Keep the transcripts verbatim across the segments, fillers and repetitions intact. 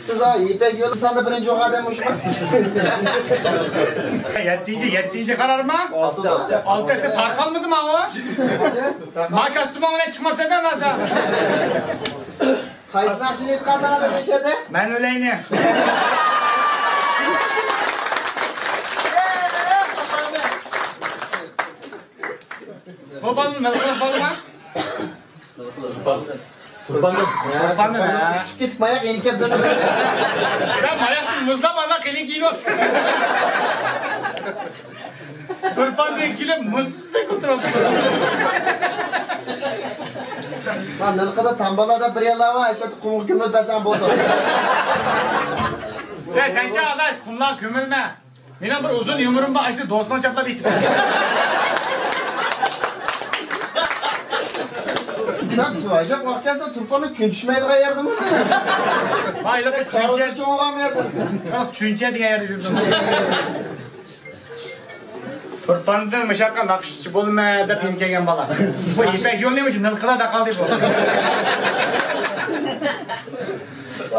سىز ھە يىپەك يولى ساندا بىرىنچى بولغان ئادەم مۇشۇ. يەتتىنچى، يەتتىنچى قارارما؟ ئالتە. ئالتە تارقالمىدىما ئۇ؟ ما كاستيۇمۇڭ بىلەن چىقماپسەن-دە، ناسا. قايسى ناخشىنى ئېيتقانسىڭىز ئەشەدە؟ مەن ئۆلەينى. بۇ بالىنى نېمە قىلىپ بولىمەن؟ تۇرپاننى. تۇرپاننى، ھە. ئىسسىپ كېتىپ ماياق يەنە كەپ زادى. سەن ماياقنى مۇزلاپ ئاندىن قېلىن كىيىنىۋاپسەن. تۇرپاندىن كېلىپ مۇزسىزدەك ئولتۇرۇپتۇ. ھە، نىلقىدا تامبالادا بىر ياللا بار، ئەشەدە قۇمغا كۆمۈلۈپ بەرسەڭ بولدى. يا، سەنچە ئادا قۇملار كۆمۈلمە. مېنىڭ بىر ئۇزۇن يۇمۇرۇم بار، ئاشۇ دوستۇڭ چاپلاپ ئېتىپ. سەن ئەجەب ۋاقىت كەلسە تۇرپاننى كۈن چۈشمەيدىغان يەردىمۇ؟ ۋاي، چۈنچە. چوڭ بولغان يەردە. ياق، چۈنچە دېگەن يەردە يۈردۈم. تۇرپاندىن مۇشاققا ناخشىچى بولىمەن دەپ يېنىپ كەلگەن بالا. بۇ يىپەك يولىنى مۇشۇ نىلقىدا تاقالدى بۇ.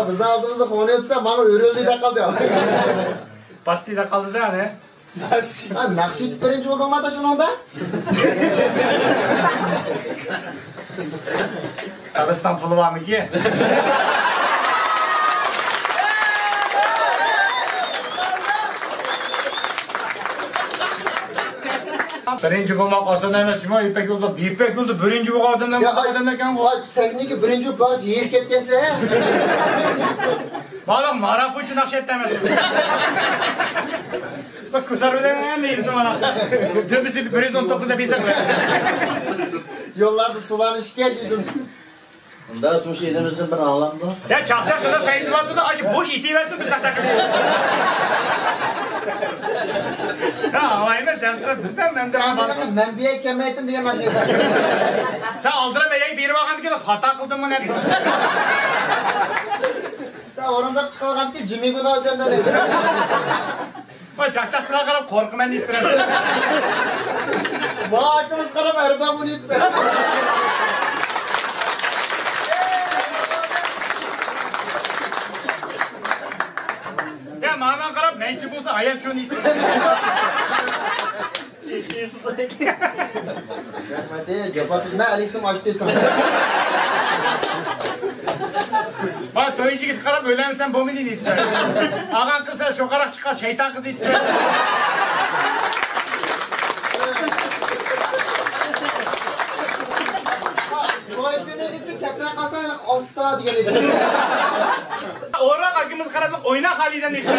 بىزنىڭ ئالدىمىزدا قويۇۋەتسە، ماڭا ئۆرۈلدى تاقالدى. باستى تاقالدى-دە، ئەنە. ھە، ناخشا ئېيتىپ بىرىنچى بولدۇڭما ئاتا شۇنىڭدا؟ دادىسىنىڭ پۇلى بارمىكى؟ بىرىنچى بولماق ئاسان ئەمەس جۇمۇ، يىپەك يولىدا، يىپەك يولىدا بىرىنچى بولغان ئادەملەر، يا، ئادەملەركەن. سەھنىگە بىرىنچى بولۇپ باغچە يېرىپ كەتكەنسەن. بالام، مارافونچى ناخشا ئېيتتى ئەمەسمۇ؟ بۇ كۇسار بىلەن ھەممە يېرىدىن مانا. دۆبىسى بىر يۈز ئون توققۇز دەپ ھېسابلا. يوللاردا سۇلارنى ئىچكەچ ئىدىم. ئۇندا سۇ ئىچىمىزدىن بىر ئاڭلامدۇ؟ يا، چاقچاق شۇنداق پەيزىۋاتىدۇ، ئاشۇ بوش ئېتىۋەرسۇن، بىز چاقچاق قىلىمىز. يا، ئاڭلايمەن، سەن تۇرۇپ، بىردەم مەن سەن مەن بۇ يەرگە كەلمەيتتىم دېگەن ناخشا. سەن ئالدىراپ ئەيەگە بېرىپ ئالغاندىكىن خاتا قىلدىممۇ نەدە؟ سەن ئورۇنداق چىقىۋالغانتى جىمى گۇناھ سەندە دەپ. ۋاي، چاقچاقچىلارغا قاراپ قورقىمەن دېيىپ بېرەمسەن. ماڭا ئاكىمىز قاراپ ئەرباب ئۇنى دېيىپ بېرەمسەن. يا، ماڭا قاراپ مەنچە بولسا ئاياپ شۇنى دېيىپ بېرەمسەن. رەھمەت، جاپا تۈگمە، ئەلىسىم ئاچتى ساڭا. ۋاي، توي يىگىتى قاراپ ئۆلەمسەن بولمىدى دېيىپتۇ. ئاغاڭ قىز سەن شوقاراق چىققان شەيتان قىز دېيىپتۇ. توي كۈنىگىچە كەتمەي قالساڭ ئاستا دېگەن ئىدى. ئورۇق ئاكىمىز قاراپ ئوينا خالىدەن دېيىپتۇ.